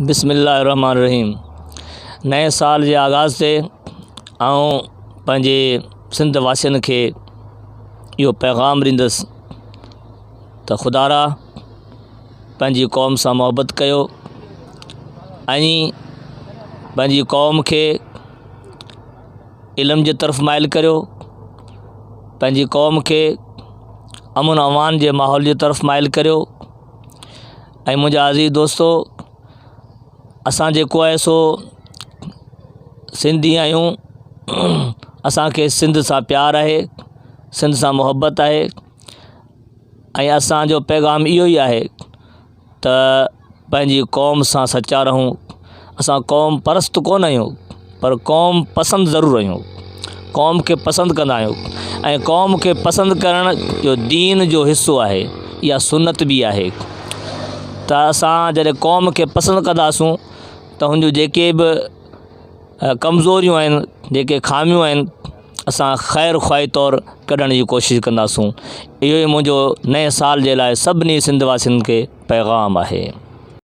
بسم الله الرحمٰن الرحيم نئين سال جي آغاز تي آئون پنهنجي سنڌ واسين کي اهو پيغام ڏيندس ته خدارا پنهنجي قوم سان محبت ڪيو ۽ پنهنجي قوم کي علم جي طرف مائل ڪريو پنهنجي قوم کي امن امان جي ماحول جي طرف مائل ڪريو ۽ منهنجا عزيز دوستو اسان جيڪو آهي سو سنڌي آهيون اسان کي سنڌ سان پيار آهي سنڌ سان محبت آهي ۽ اسان جو پيغام اهو ئي آهي ته پنهنجي قوم سان سچا رهون اسان قوم پرست ڪونه آهيون پر قوم پسند ضرور آهيون قوم کي پسند ڪندا آهيون ۽ قوم کي پسند ڪرڻ اهو دين جو حصو آهي اها سنت به آهي ته اسان جڏهن قوم کي پسند ڪنداسون ته هن جون جيڪي به ڪمزوريون آهن جيڪي خاميون آهن اسان خير خواهي طور ڪڍڻ جي ڪوشش ڪنداسون اهو ئي منهنجو نئين سال جي لاءِ سڀني سنڌ واسين کي پيغام آهي.